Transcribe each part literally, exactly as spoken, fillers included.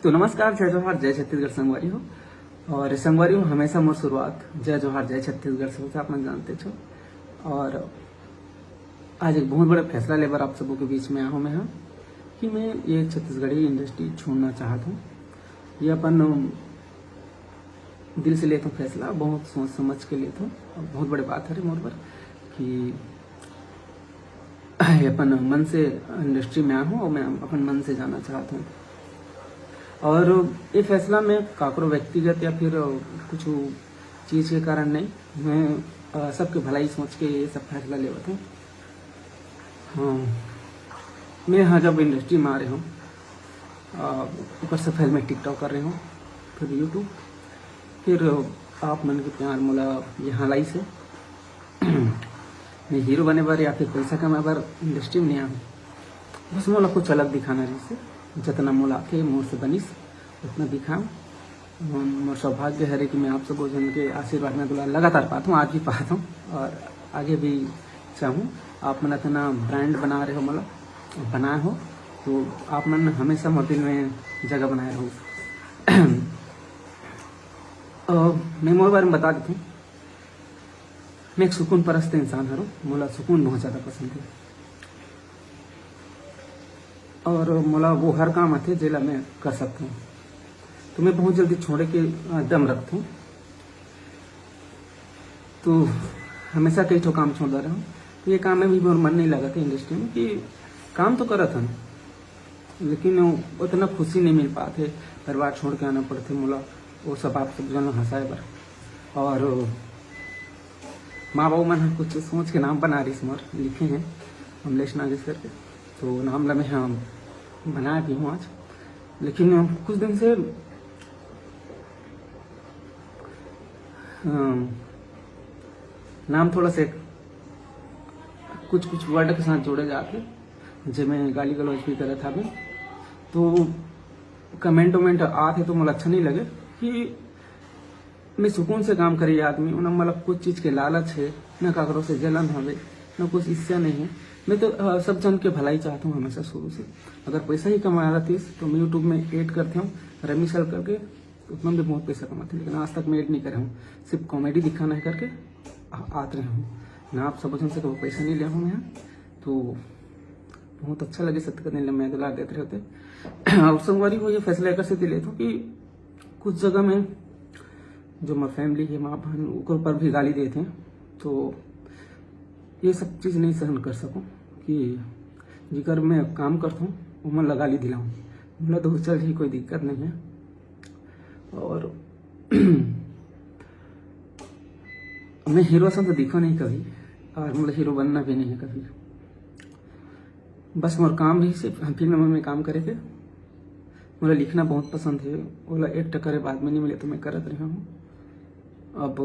तो नमस्कार, जय जोहार, जय छत्तीसगढ़ संगवारी हो। और संगवारी हो, हमेशा मोर शुरुआत जय जोहार, जय छत्तीसगढ़ से होथे, आप मन जानते हो। और आज एक बहुत बड़ा फैसला लेबर आप सबों के बीच में आया हूँ मैं, हाँ, कि मैं ये छत्तीसगढ़ी इंडस्ट्री छोड़ना चाहत हूँ। ये अपन दिल से लेत हूँ फैसला, बहुत सोच समझ के लेत हूँ। और बहुत बड़े बात हरे मोर बर कि ये अपन मन से इंडस्ट्री में आया हूँ और मैं अपन मन से जाना चाहत हूँ। और ये फैसला मैं काकरो व्यक्तिगत या फिर कुछ चीज़ के कारण नहीं, मैं, अ, सबके भलाई सोच के ये सब फैसला लेवत हूँ। हाँ, मैं हाँ जब इंडस्ट्री में आ रहे हूँ, अ, ऊपर से पहले मैं TikTok कर रहे हूँ, फिर YouTube, फिर आप मन के प्यार मोला यहाँ लाइस हे। मैं हीरो बने बर या फिर पैसा कमाए बर इंडस्ट्री में नहीं आया हूँ। बस मोला कुछ अलग दिखाना रहिस हे, जतना मोला आथे मोर से बनिस उतना दिखाऊँ। मोर सौभाग्य हरे कि मैं आप सबो झन के आशीर्वाद में दुलार लगातार पात हूँ, आज भी पात हूँ और आगे भी चाहूँ। आप मन अतना ब्रांड बना रहे हो, मोला बनाए हो, तो आप मन हमेशा मोर दिल में जगह बनाए रहो। अ, मैं मोर बारे में बता देता हूँ, मैं एक सुकून परस्त इंसान हरों, मोला सुकून बहुत ज़्यादा पसंद है और मोला वो हर काम आथे जेला मैं कर सकता हूँ। तो मैं बहुत जल्दी छोड़े के, अ, दम रखता हूँ। तो हमेशा कई ठो काम छोड़ता रहा हूँ। तो ये काम में भी मोर मन नहीं लगा था इंडस्ट्री में कि काम तो करत हन, लेकिन उतना खुशी नहीं मिल पात हे। परिवार छोड़ के आना पड़थे मोला, वो सब आप सब जन हंसाए बर। और माँ बाबू मन ह कुछ सोच के नाम बना रही मोर, लिखे हैं अमलेश नागेश करके, तो नाम ला मैं हाँ बनाए भी हूँ आज। लेकिन कुछ दिन से, अम, नाम थोड़ा से कुछ कुछ वर्ड के साथ जोड़े जाके, जेमे गाली गलौज भी करत हवे, तो कमेंट वमेंट आत हे तो मोला अच्छा नहीं लगे कि मैं सुकून से काम करे आदमी हूँ, ना मोला कुछ चीज़ के लालच है, ना काकरो से जलन हवे, ना कुछ ईर्ष्या नहीं है। मैं तो, अ, सब जन के भलाई चाहता हूँ हमेशा शुरू से। अगर पैसा ही कमाना रहिस तो मैं YouTube में ऐड करते हूँ, रमी शैल करके, उतना भी बहुत पैसा कमाते हैं, लेकिन आज तक मैं ऐड नहीं करे हूँ, सिर्फ कॉमेडी दिखाना है करके आ-, आत रहे हूँ ना। आप सब जन से कभी पैसा नहीं लिया हूँ मैं, तो बहुत अच्छा लगे सत्य का दिन मैं दुलार देते रहते। और संगवारी हो ये फैसला एकर सेती लेत हूँ कि कुछ जगह में जो मोर फैमिली है, माँ बहन, ओकर पर भी गाली देते हैं, तो ये सब चीज़ नहीं सहन कर सकूँ कि जिकर मैं काम करता हूँ, वो मन ला गाली दिलाऊँ। मोला तो चल ही कोई दिक्कत नहीं है। और मैं हीरो सन तो दिखो नहीं कभी, और मोला हीरो बनना भी नहीं है कभी। बस मोर काम रहिस हे फिल्म में काम करे के। मोला लिखना बहुत पसंद है, ओला एक्ट करे बाद में नहीं मिले तो मैं करत रहा हूँ। अब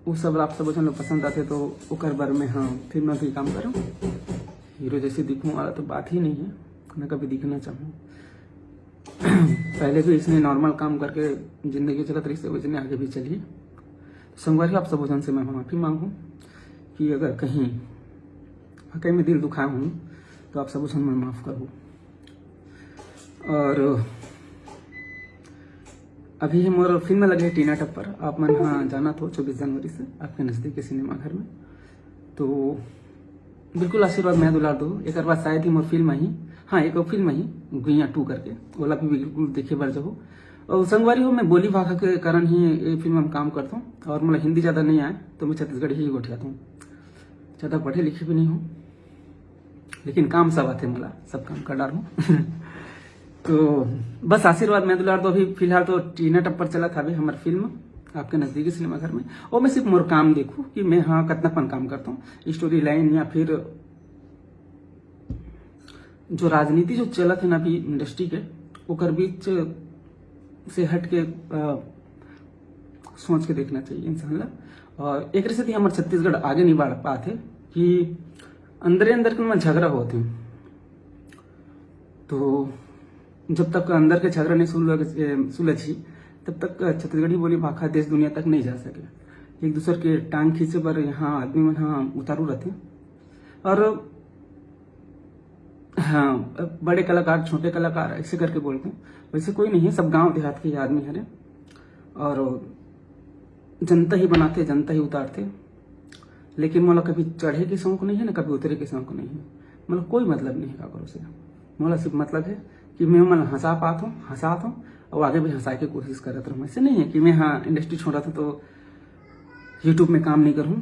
वो सब आप सब जन ला पसंद आते तो ओकर बर में हाँ फिल्म में भी काम करूँ। हीरो जैसे दिखूँ वाला तो बात ही नहीं है, ना कभी दिखना चाहूँ। पहले भी इसने नॉर्मल काम करके जिंदगी चलत रहिस हे, वैसने आगे भी चलिए। संगवारी, आप सब जन से मैं माफ़ी मांगू कि अगर कहीं वाकई में दिल दुखाया हूँ तो आप सब जन मैं माफ़ करूँ। और अभी है मोर फिल्म लगे टीना टप्पर, आप मन हाँ जाना तो चौबीस जनवरी से आपके नज़दीक के सिनेमा घर में। तो बिल्कुल आशीर्वाद मैं दुलार दो। एक बार शायद ही मोर फिल्म ही, हाँ, एक फिल्म ही गुइया टू करके, ओला भी बिल्कुल देखे बर जाओ। और संगवारी हो, मैं बोली भाखा के कारण ही ये फिल्म में काम करता हूँ और मोला हिंदी ज़्यादा नहीं आए तो मैं छत्तीसगढ़ी ही गोठियाता हूँ। ज़्यादा पढ़े लिखे भी नहीं हूँ, लेकिन काम सब आते मोला, सब काम कर डालूँ। तो बस आशीर्वाद मैं दुलार दो। अभी फिलहाल तो टीना टप्पर चलत हवे हमर फिल्म आपके नजदीकी सिनेमा घर में, और मैं सिर्फ मोर काम देखूँ कि मैं हाँ कतना पन काम करता हूँ, स्टोरी लाइन या फिर जो राजनीति जो चलत है ना अभी इंडस्ट्री के, ओकर बीच से हट के, अ, सोच के देखना चाहिए इंसान ला। और एक से हमर छत्तीसगढ़ आगे नहीं बढ़ पाते कि अंदरे अंदर के में झगड़ा होते हैं। तो जब तक अंदर के झगड़ा नहीं सुलझ-, ए, सुलझी, तब तक छत्तीसगढ़ी बोली भाखा देश दुनिया तक नहीं जा सके। एक दूसर के टांग खींचे बर यहाँ आदमी मन हाँ उतारू रहते हैं। और हाँ, बड़े कलाकार, छोटे कलाकार, ऐसे करके बोलते हैं। वैसे कोई नहीं है, सब गांव देहात के ही आदमी हरे, और जनता ही बनाते, जनता ही उतारते। लेकिन मोला कभी चढ़े के शौक नहीं है, ना कभी उतरे के शौक नहीं है। मतलब कोई मतलब नहीं है काकरो से। मोला सिर्फ मतलब है कि मैं मन हंसा पात हूँ, हंसात हूँ, और आगे भी हंसाए के कोशिश करत रहूँ। ऐसे नहीं है कि मैं, हाँ, इंडस्ट्री छोड़ा था तो YouTube में काम नहीं करूँ।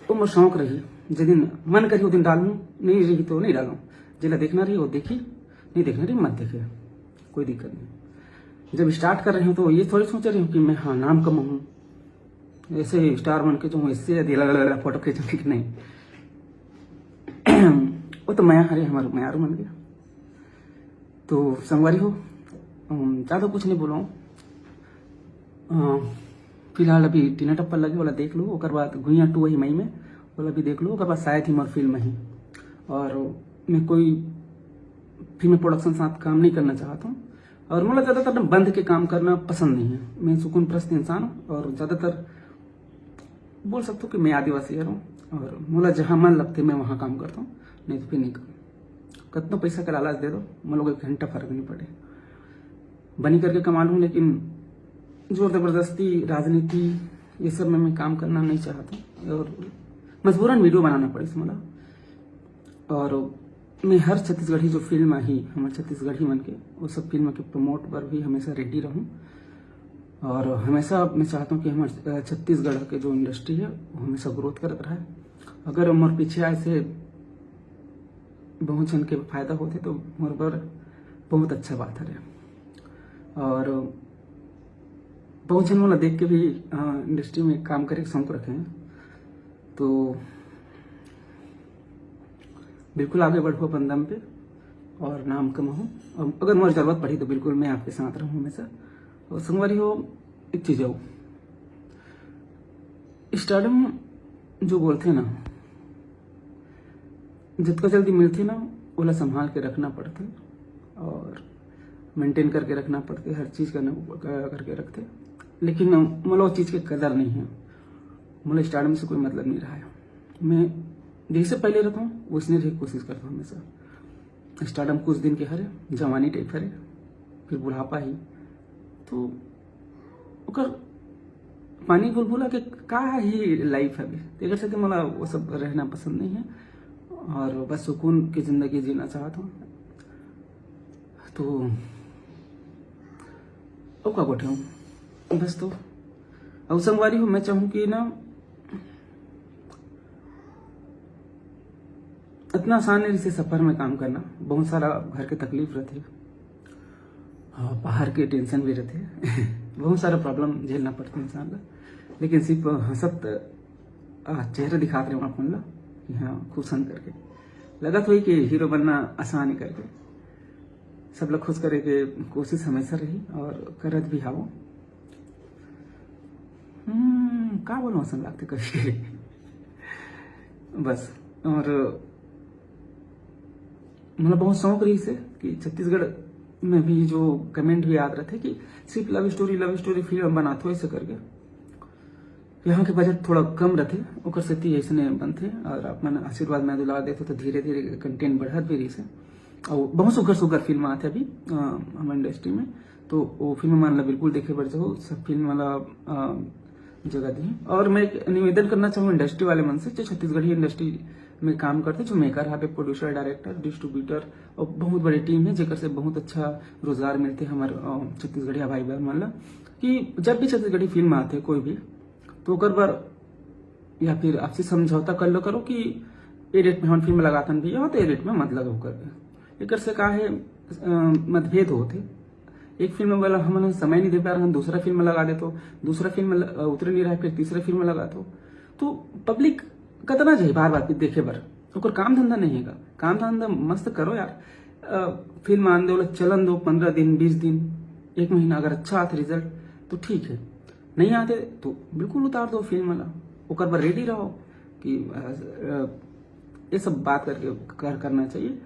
वो मोर शौक रही, जिस दिन मन करी, उस दिन डालूँ, नहीं रही तो नहीं डालूँ। जेला देखना रही, वो देखी, नहीं देखना रही, मत देखे, कोई दिक्कत नहीं। जब स्टार्ट कर रही हूँ तो ये थोड़ी सोच रही हूँ कि मैं, हाँ, नाम कमाऊँ, ऐसे स्टार बन के जो हूँ, इससे ज्यादा फोटो खींचने की नहीं। वो तो मया हरे, हमारे मयारू मन के। तो संगवारी हो, अम, ज्यादा कुछ नहीं बोला हूँ। अ, फिलहाल अभी टीना टप्पर लगे, ओला देख लो, ओकर बाद गुइया टू वही मई में, ओला भी देख लो, ओकर बाद शायद ही मोर फिल्म ही। और मैं कोई फिल्म प्रोडक्शन साथ काम नहीं करना चाहता हूँ, और मोला ज्यादातर ना बंध के काम करना पसंद नहीं है। मैं सुकून परस्त इंसान हूँ, और ज्यादातर बोल सकता हूँ कि मैं आदिवासी हूँ, और मोला जहाँ मन लगते मैं वहाँ काम करता हूँ, नहीं तो फिर नहीं करूँ। कतनो पैसा का लालच दे दो, मोला कोई घंटा फर्क नहीं पड़े। बनी करके कमा लूँ, लेकिन जोर जबरदस्ती, राजनीति, ये सब में मैं काम करना नहीं चाहता हूँ, और मजबूरन वीडियो बनाना पड़े मोला। और मैं हर छत्तीसगढ़ी जो फिल्म आही, हमारे छत्तीसगढ़ी मन के, वो सब फिल्म के प्रमोट पर भी हमेशा रेडी रहूँ। और हमेशा मैं चाहता हूँ कि हमारे, अ, छत्तीसगढ़ के जो इंडस्ट्री है, वो हमेशा ग्रोथ करत रहे। अगर मोर पीछे आए से बहुत झन के फायदा होते, तो मोर बर बहुत अच्छा बात हरे। और बहुत झन मोला देख के भी, अ, इंडस्ट्री में काम करे के शौक रखे हैं। तो बिल्कुल आगे बढ़ो अपन दम पे और नाम कमाओ। और अगर मोर जरूरत पड़ी तो बिल्कुल मैं आपके साथ रहूँ हमेशा। और संगवारी हो, एक चीज हो, स्टारडम जो बोलते हैं ना, जितना जल्दी मिलते ना, ओला संभाल के रखना पड़ते और मेंटेन करके रखना पड़ते, हर चीज करना, करके रखते। लेकिन मोला वो चीज के कदर नहीं है। मोला स्टारडम से कोई मतलब नहीं रहा है। मैं जैसे पहले रहता हूँ, वैसने रहे कोशिश करता हूँ हमेशा। स्टारडम कुछ दिन के हरे, जवानी टाइप हरे, फिर बुढ़ापा ही। तो ओकर पानी बुलबुला के का ही लाइफ है, तेकर से मोला वो सब रहना पसंद नहीं है। और बस सुकून की जिंदगी जीना चाहता हूँ। तो अब का गोठे हूँ बस। तो अब संगवारी हो, मैं चाहूँ कि ना, इतना आसान नहीं रहिसे सफर में काम करना। बहुत सारा घर के तकलीफ रहते, हाँ, बाहर के टेंशन भी रहते। बहुत सारा प्रॉब्लम झेलना पड़ता इंसान ला, लेकिन सिर्फ हंसत, आ, चेहरा दिखात रहे अपन ला कि हाँ, खुश हन करके। लगत होई कि हीरो बनना आसान है करके। सब लोग खुश करे के कोशिश हमेशा रही और करत भी हावो। हम्म, का बोलूं, असन लागते कभी कभी। बस, और मतलब बहुत शौक रही से कि छत्तीसगढ़ में भी जो कमेंट भी आत रहते कि सिर्फ लव स्टोरी, लव स्टोरी फिल्म बनाते हो ऐसे करके। यहाँ के बजट थोड़ा कम रहते, ओकर सेती ऐसने बनते। और आप मन आशीर्वाद में दुलार देते तो धीरे धीरे कंटेंट बढ़त भी रही से। और बहुत सुघर सुघर फिल्म आते अभी, अ, हमारे इंडस्ट्री में, तो वो फिल्म मन ला बिल्कुल देखे बर जाओ, सब फिल्म वाला, अ, जगह दी। और मैं एक निवेदन करना चाहूँ इंडस्ट्री वाले मन से, जो छत्तीसगढ़ी इंडस्ट्री में काम करते, जो मेकर हावे, प्रोड्यूसर, डायरेक्टर, डिस्ट्रीब्यूटर, और बहुत बड़ी टीम है, जेकर से बहुत अच्छा रोजगार मिलते हमारे, अ, छत्तीसगढ़िया भाई बहन मन ला, कि जब भी छत्तीसगढ़ी फिल्म आते कोई भी, तो ओकर बर या फिर आपसी समझौता कर लो करो कि ए डेट में हम फिल्म लगातन भैया, तो ए डेट में मत लगाओ करके। एकर से का है, अ, मतभेद होते। एक फिल्म वाला हमन समय नहीं दे पा रहा, दूसरा फिल्म लगा देतो, दूसरा फिल्म ल-, अ, उतरे नहीं रहा, फिर तीसरा फिल्म लगा दो। तो पब्लिक कतना जाही बार बार देखे बर? ओकर काम धंधा नहीं है का? काम धंधा मस्त करो यार। अ, फिल्म आन दो, चलन दो, पंद्रह दिन, बीस दिन, एक महीना, अगर अच्छा आते रिजल्ट तो ठीक है, नहीं आते तो बिल्कुल उतार दो फिल्म वाला। ओकर बर रेडी रहो कि, अ, अ, ये सब बात करके कर, करना चाहिए,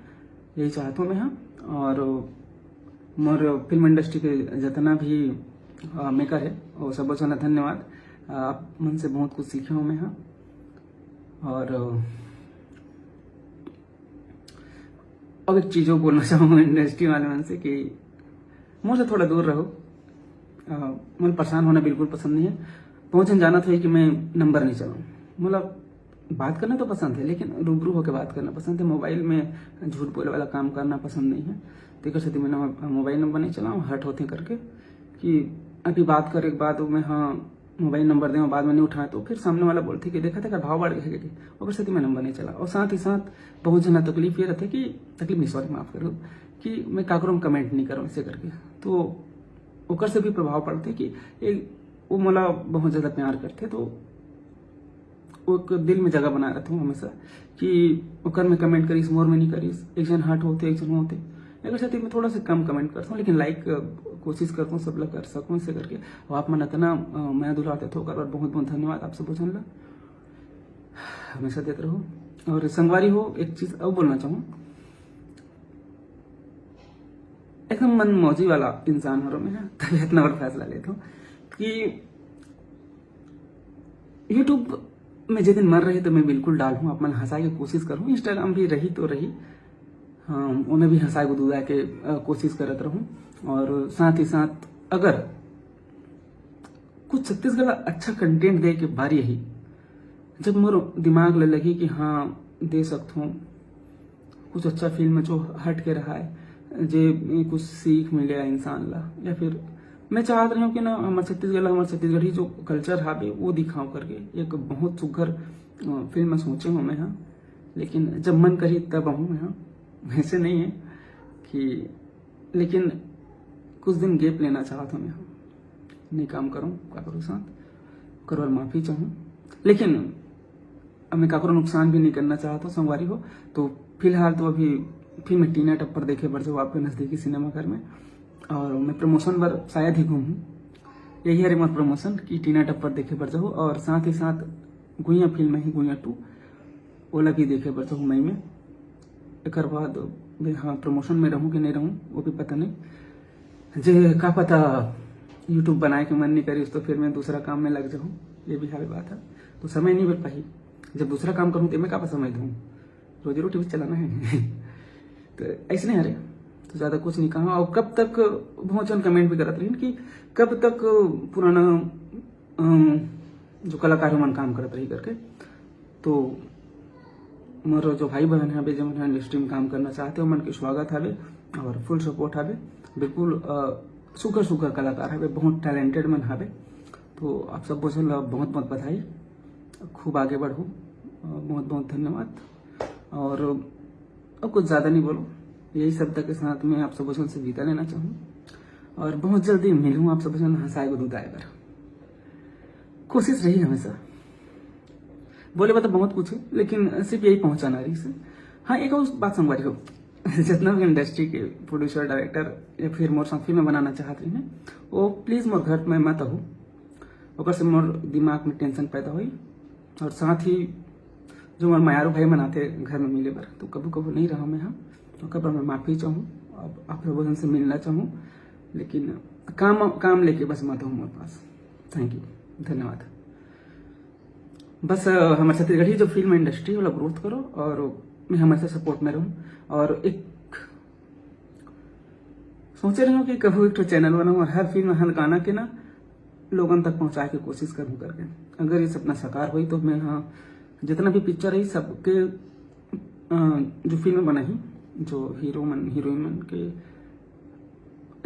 यही चाहता हूँ मैं। हाँ, और मोर फिल्म इंडस्ट्री के जितना भी, अ, मेकर है, वो सब झन ला धन्यवाद। अ, आप मन से बहुत कुछ सीखे हूँ मैं। हाँ, और, अ, अब एक चीज़ और बोलना चाहूँगा इंडस्ट्री वाले मन से कि मोर से थोड़ा दूर रहो। अ, मोला परेशान होना बिल्कुल पसंद नहीं है। बहुत झन जानत होही कि मैं नंबर नहीं चलाऊँ। मतलब, बात करना तो पसंद है, लेकिन रूबरू होकर बात करना पसंद है। मोबाइल में झूठ बोले वाला काम करना पसंद नहीं है। तेकर सेती मैं नंबर, मोबाइल नंबर नहीं चलाऊँ, हर्ट होथे करके कि अभी बात करे के बाद मैं, हाँ, मोबाइल नंबर देवं, बाद में नहीं उठाए, तो फिर सामने वाला बोलथे कि देखा, तेकर भाव बढ़ गया है, ओकर सेती मैं नंबर नहीं चला। और साथ ही साथ बहुत झन ला तकलीफ ये रहथे कि, तकलीफ नहीं, सॉरी, माफ करो, कि मैं काकरो में कमेंट नहीं करूँ ऐसे करके, तो ओकर से भी प्रभाव पड़थे कि एक, वो मोला बहुत ज़्यादा प्यार करथे, तो वो एक दिल में जगह बना रहता हूँ हमेशा कि ओकर में कमेंट करिस, मोर में नहीं करिस, एक झन हर्ट होथे, एक झन होथे। एकर सेती मैं थोड़ा सा कम कमेंट करता हूँ, लेकिन लाइक, अ, कोशिश करता हूँ सब ला कर सकूँ ऐसे करके। और आप मन इतना, अ, मया दुलार देथो, ओकर बर बहुत बहुत धन्यवाद आप सब झन ला, हमेशा देत रहो। और संगवारी हो, एक चीज़ और बोलना चाहूँ, एकदम मन मौजी वाला इंसान हरो मैं, तभी इतना बड़ा फैसला लेता हूँ कि YouTube में जे दिन मन रही तो मैं बिल्कुल डालहूँ, आप मन हंसाए के कोशिश करूँ। Instagram भी रही तो रही, हाँ, ओमे भी हंसाए गुदगुदाए के, अ, कोशिश करत रहूँ। और साथ ही साथ अगर कुछ छत्तीसगढ़ ला अच्छा कंटेंट दे के बारी आही, जब मोर दिमाग ल लगही कि हाँ, दे सकथों, कुछ अच्छा फिल्म जो हट के रहा है, जे कुछ सीख मिले इंसान ला, या फिर मैं चाहत रहे हूँ कि ना, हमर छत्तीसगढ़ ला, हमर छत्तीसगढ़ी जो कल्चर हावे, वो दिखाओ करके एक बहुत सुघर, अ, फिल्म सोचे हूँ मैं, हाँ। लेकिन जब मन करी तब आहूँ मैं, हाँ। वैसे नहीं है कि, लेकिन कुछ दिन गैप लेना चाहत हूँ मैं, हाँ। नहीं काम करूँ काकरो साथ, ओकर बर माफी चाहूँ। लेकिन अब मैं काकरो नुकसान भी नहीं करना चाहत हूँ संगवारी हो, तो फिलहाल तो अभी फिर मैं टीना टप्पर देखे बर जाऊँ आपके नज़दीकी सिनेमाघर में, और मैं प्रमोशन बर शायद ही घूमूँ। यही हरे मोर प्रमोशन कि टीना टप्पर देखे बर जाऊँ, और साथ ही साथ गुइया फिल्म है गुइया टू, ओला भी देखे बर जाऊँ मई में। एकर बाद मैं, हाँ, प्रमोशन में रहूँ कि नहीं रहूँ, वो भी पता नहीं। जे का पता YouTube बनाए के मन नहीं करिस, तो फिर मैं दूसरा काम में लग जाऊँ, ये भी हावे बात है। तो समय नहीं मिल पाही, जब दूसरा काम करूँ, तो मैं का समय दूँ, रोजी रोटी भी चलाना है। तो ऐसे नहीं, अरे, तो ज़्यादा कुछ नहीं कहा। और कब तक, बहुत जन कमेंट भी करत रहिन कि कब तक पुराना, अम, जो कलाकार मन काम करत रही करके, तो मोर जो भाई बहन हवे, जेमन ह इंडस्ट्री में काम करना चाहते, ओमन के स्वागत हवे और फुल सपोर्ट हवे। बिल्कुल, अ, सुघर सुघर कलाकार हवे, बहुत टैलेंटेड मन हवे। तो आप सब झन ला बहुत बहुत बधाई, खूब आगे बढ़ो, अ, बहुत बहुत धन्यवाद। और अब कुछ ज़्यादा नहीं बोलो, यही शब्द के साथ मैं आप सब झन से विदा लेना चाहूँ और बहुत जल्दी मिलूँ आप सब झन हंसाए गुदगुदाए बर। कोशिश रही हमेशा, बोले बर तो बहुत कुछ है, लेकिन सिर्फ यही पहुँचाना रहिस। हाँ, एक और बात संगवारी हो, जितना भी इंडस्ट्री के प्रोड्यूसर, डायरेक्टर या फिर मोर साथ फिल्म बनाना चाहत रही हैं, वो प्लीज मोर घर में मत आहो, ओकर से मोर दिमाग में टेंशन पैदा होई। और साथ ही जो मोर मयारू भाई मन आथे घर में मिले बर, तो कभू कभू नहीं रहा मैं, हाँ, तो ओकर बर मैं माफी चाहूँ, अब आप लोगों से मिलना चाहूँ, लेकिन काम, काम लेके बस मत हो मोर पास। थैंक यू, धन्यवाद। बस, अ, हमारे छत्तीसगढ़ी जो फिल्म इंडस्ट्री वाला ग्रोथ करो और मैं हमेशा सपोर्ट में रहूँ। और एक सोचे रहे हूँ कि कभू एक ठो चैनल बनाऊँ और हर फिल्म, हर गाना के ना लोगन तक पहुँचाए के कोशिश करूँ करके। अगर ये सपना साकार होई तो मैं, हाँ, जितना भी पिक्चर है सबके, अ, जो फिल्म बनाही, जो हीरो मन, हीरोइन मन के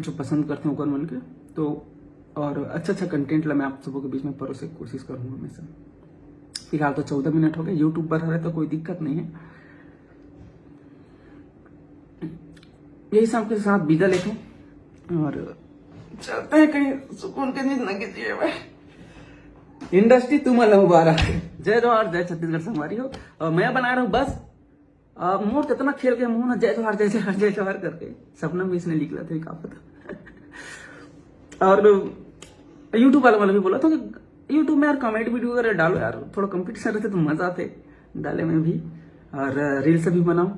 जो पसंद करते हैं ओकर मन के, तो और अच्छा अच्छा कंटेंट ला मैं आप सबों के बीच में परोसे के कोशिश करूँ हमेशा। फिलहाल तो चौदह मिनट हो गए, YouTube पर हरे तो कोई दिक्कत नहीं है। यही सब के साथ विदा लेते हैं और चलते हैं कहीं सुकून के नींद लगी जिए भाई। इंडस्ट्री तुम अलग मुबारक। जय जोहार, जय छत्तीसगढ़ संगवारी हो। और मैं बना रहा हूँ बस, अब मोर तो इतना खेल के मुंह ना, जय जोहार, जय जोहार, जय जोहार करके सपना में इसने लिख लेते हैं, क्या पता। और YouTube वाला वाला भी बोला था कि YouTube में यार कॉमेडी वीडियो वगैरह डालो यार, थोड़ा कंपटीशन रहते तो मजा आते डाले में भी, और रील्स भी बनाओ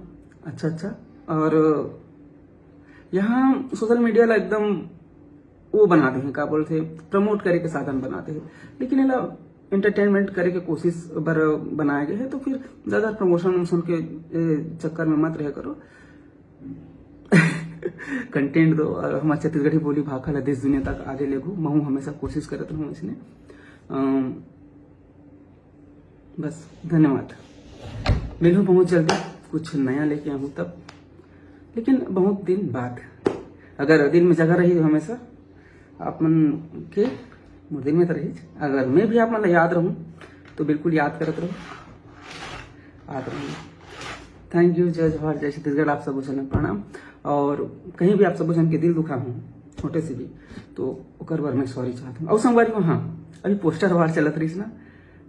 अच्छा अच्छा। और यहाँ सोशल मीडिया ला एकदम वो बना दे हैं, का बोलते हैं, प्रमोट करे के साधन बना दे हैं, लेकिन एला एंटरटेनमेंट करे के कोशिश बर बनाया गया है, तो फिर ज़्यादा प्रमोशन वमोशन के, ए, चक्कर में मत रह करो। कंटेंट दो और हमर छत्तीसगढ़ी बोली भाखा ला देश दुनिया तक आगे लेगू। महू हमेशा कोशिश करत रहूँ इसने। अम, बस, धन्यवाद। मिलूँ बहुत जल्दी, कुछ नया लेके आऊँ तब, लेकिन बहुत दिन बाद। अगर दिल में जगह रही तो हमेशा आप मन के मोर दिल में तो रही। अगर मैं भी आप मन ला याद रहूँ तो बिल्कुल याद करत रहूँ, याद रहूँ। Thank you. जय जोहार, जय छत्तीसगढ़, आप सब झन प्रणाम। और कहीं भी आप सब झन के दिल दुखा हूँ छोटे से भी, तो ओकर बर मैं सॉरी चाहत हूँ। और संगवारी हो, हाँ, अभी पोस्टर वार चलत रहीस ना,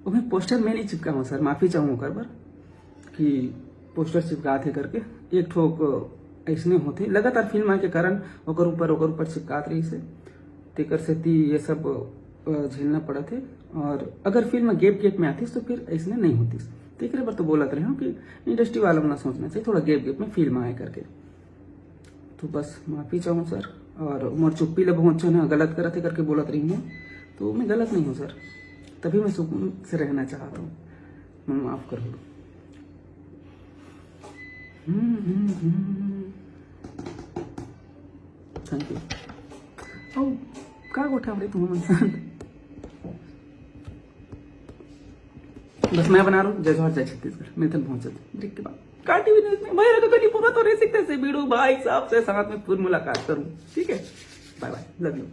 ओमे पोस्टर मैं नहीं चिपका हूँ सर, माफी चाहूँ ओकर बर कि पोस्टर चिपकात हे करके। एक ठोक ऐसने होथे, लगातार फिल्म आए के कारण ओकर ऊपर, ओकर ऊपर चिपकात रहीस हे, तेकर सेती ये सब अ, झेलना पड़त हे। और अगर फिल्म गैप गैप में आतिस तो फिर ऐसने नहीं होतिस। तेकरे बर तो बोलत रहे हूँ कि इंडस्ट्री वाला मन ला सोचना चाहिए थोड़ा गैप गैप में फिल्म आए करके। तो बस माफी चाहूँ सर, और मोर चुप्पी ला बहुत झन गलत करत हे करके बोलत रही हूँ, तो मैं गलत नहीं हूँ सर, तभी मैं सुकून से रहना चाहत हूँ। मन माफ कर दो। हम्म, हम्म, हम्म। Thank you. अब का गोठा हमरे तुम मन साथ? बस मैं बना रहा हूँ। जय जोहार, जय छत्तीसगढ़। मिलते हैं बहुत जल्द ब्रेक के बाद। का टीवी न्यूज़ में भाई रखो कहीं पूरा तो रह सकते से वीडियो भाई साहब से साथ में फिर मुलाकात करूँ, ठीक है? बाय बाय, लव यू।